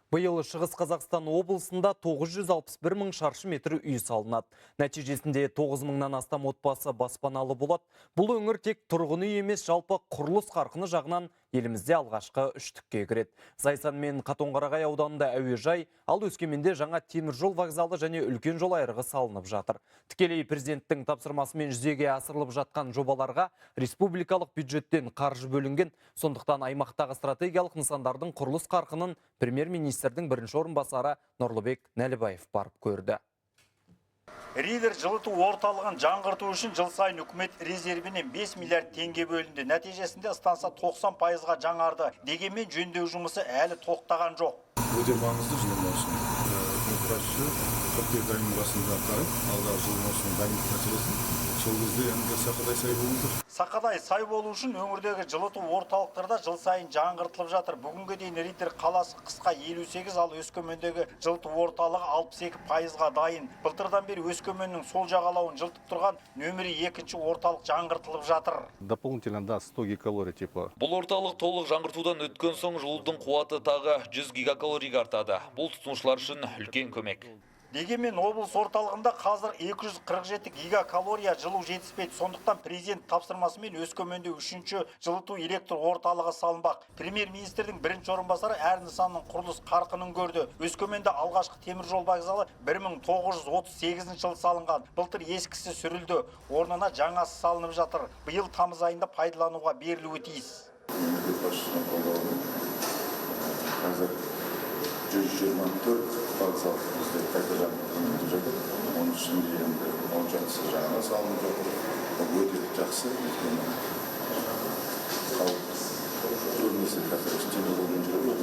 Биыл Шығыс Қазақстан облысында 961 мың шаршы метр үй салынады. Нәтижесінде 9 мыңнан астам отбасы баспаналы болады. Бұл өңір тек тұрғын үй емес, жалпы құрылыс қарқыны жағынан елімізде алғашқы үштікке кіреді. Зайсан мен Қатонқарағай ауданында әуежай, ал Өскеменде жаңа теміржол вокзалы және үлкен жол айрығы салынып жатыр. Тікелей президенттің тапсырмасымен жүзеге асырылып жатқан жобаларға республикалық бюджеттен қаржы бөлінген. Сондықтан аймақтағы стратегиялық нысандардың құрылыс қарқынын премьер-министрдің бірінші орынбасары Нұрлыбек Нәлібаев барып көрді. Риддер жылыту орталығын жаңғырту үшін жыл сайын үкімет резервінен 5 миллиард теңге бөлінді. Нәтижесінде станса 90%-ға жаңарды. Дегенмен жөндеу жұмысы әлі тоқтаған жоқ. Өте маңызды жылу маусымы. Үкімет басшысы қыркүйек айының басында қарап, алдағы жылу маусымын дайындық мәселесін, сол кезде енді сақадай сай болыңыздар. Сақадай сай болу үшін өңірдегі жылыту орталықтары да жыл сайын жаңғыртылып жатыр. Бүгінге дейін Риддер қаласы қысқа 58, ал Өскемендегі жылыту орталығы 62%-ға дайын. Былтырдан бері Өскеменнің сол жағалауын жылытып тұрған нөмірі екінші орталық жаңғыртылып жатыр. Дополнительно даст 100 гигакалорий тепла. Бұл орталық толық жаңғыртудан өткен соң жылудың қуаты тағы 100 гигакалорийге артады. Бұл тұтынушылар үшін үлкен көмек. Дегенмен облыс орталығында қазір 247 гигакалория жылу жетіспейді. Сондықтан президент тапсырмасымен Өскеменде үшінші жылыту электр орталығы салынбақ. Премьер-министрдің бірінші орынбасары әр нысанның құрылыс қарқынын көрді. Өскеменде алғашқы теміржол вокзалы 1938 жылы салынған. Былтыр ескісі сүрілді, орнына жаңасы салынып жатыр. Биыл тамыз айында пайдалануға берілуі тиіс. Мемлекет басшысының қолдауымен қазір 124 вокзал бізде қайта жаңғыртылып жатыр. Оның ішінде енді 10 шақтысы жаңа салынып жатыр. Бұл өте жақсы, өйткені халық көбінесе қазір осы теміржолмен жүреді ғой.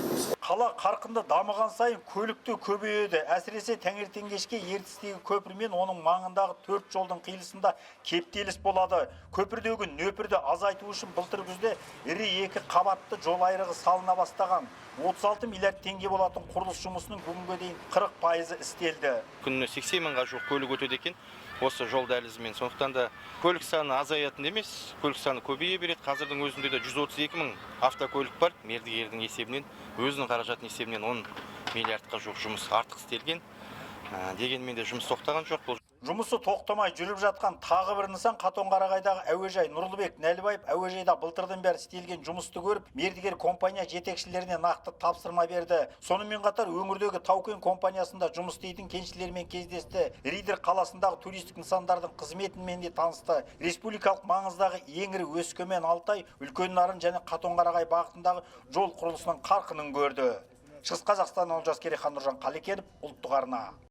Қала қарқынды дамыған сайын көлік те көбейеді. Әсіресе таңертең кешке Ертістегі көпір мен оның маңындағы төрт жолдың қиылысында кептеліс болады. Көпірдегі нөпірді азайту үшін былтыр күзде ірі екі қабатты жол айрығы салына бастаған. 36 миллиард теңге болатын құрылыс жұмысының бүгінге дейін 40%-ы істелді. Күніне 80 мыңға жуық көлік өтеді екен осы жол дәлізімен. Сондықтан да көлік саны азаятын емес, көлік саны көбейе береді. Қазірдің өзінде де 132 мың автокөлік бар. Мердігердің есебінен, өзінің қаражатының есебінен 10 миллиардқа жуық жұмыс артық істелген. Дегенмен де жұмыс тоқтаған жоқ. Бұл Жұмысы тоқтамай жүріп жатқан тағы бір нысан – Қатонқарағайдағы әуежай. Нұрлыбек Нәлібаев әуежайда былтырдан бері істелген жұмысты көріп, мердігер компания жетекшілеріне нақты тапсырма берді. Сонымен қатар өңірдегі тау-кен компаниясында жұмыс істейтін кеншілермен кездесті. Риддер қаласындағы туристік нысандардың қызметімен де танысты. Республикалық маңыздағы ең ірі Өскемен, Алтай, Үлкен Нарын және Қатонқарағай бағытындағы жол құрылысының қарқынын көрді. Шығыс Қазақстан, Олжас Керейхан, Нұржан Қалекенов, Ұлттық арна.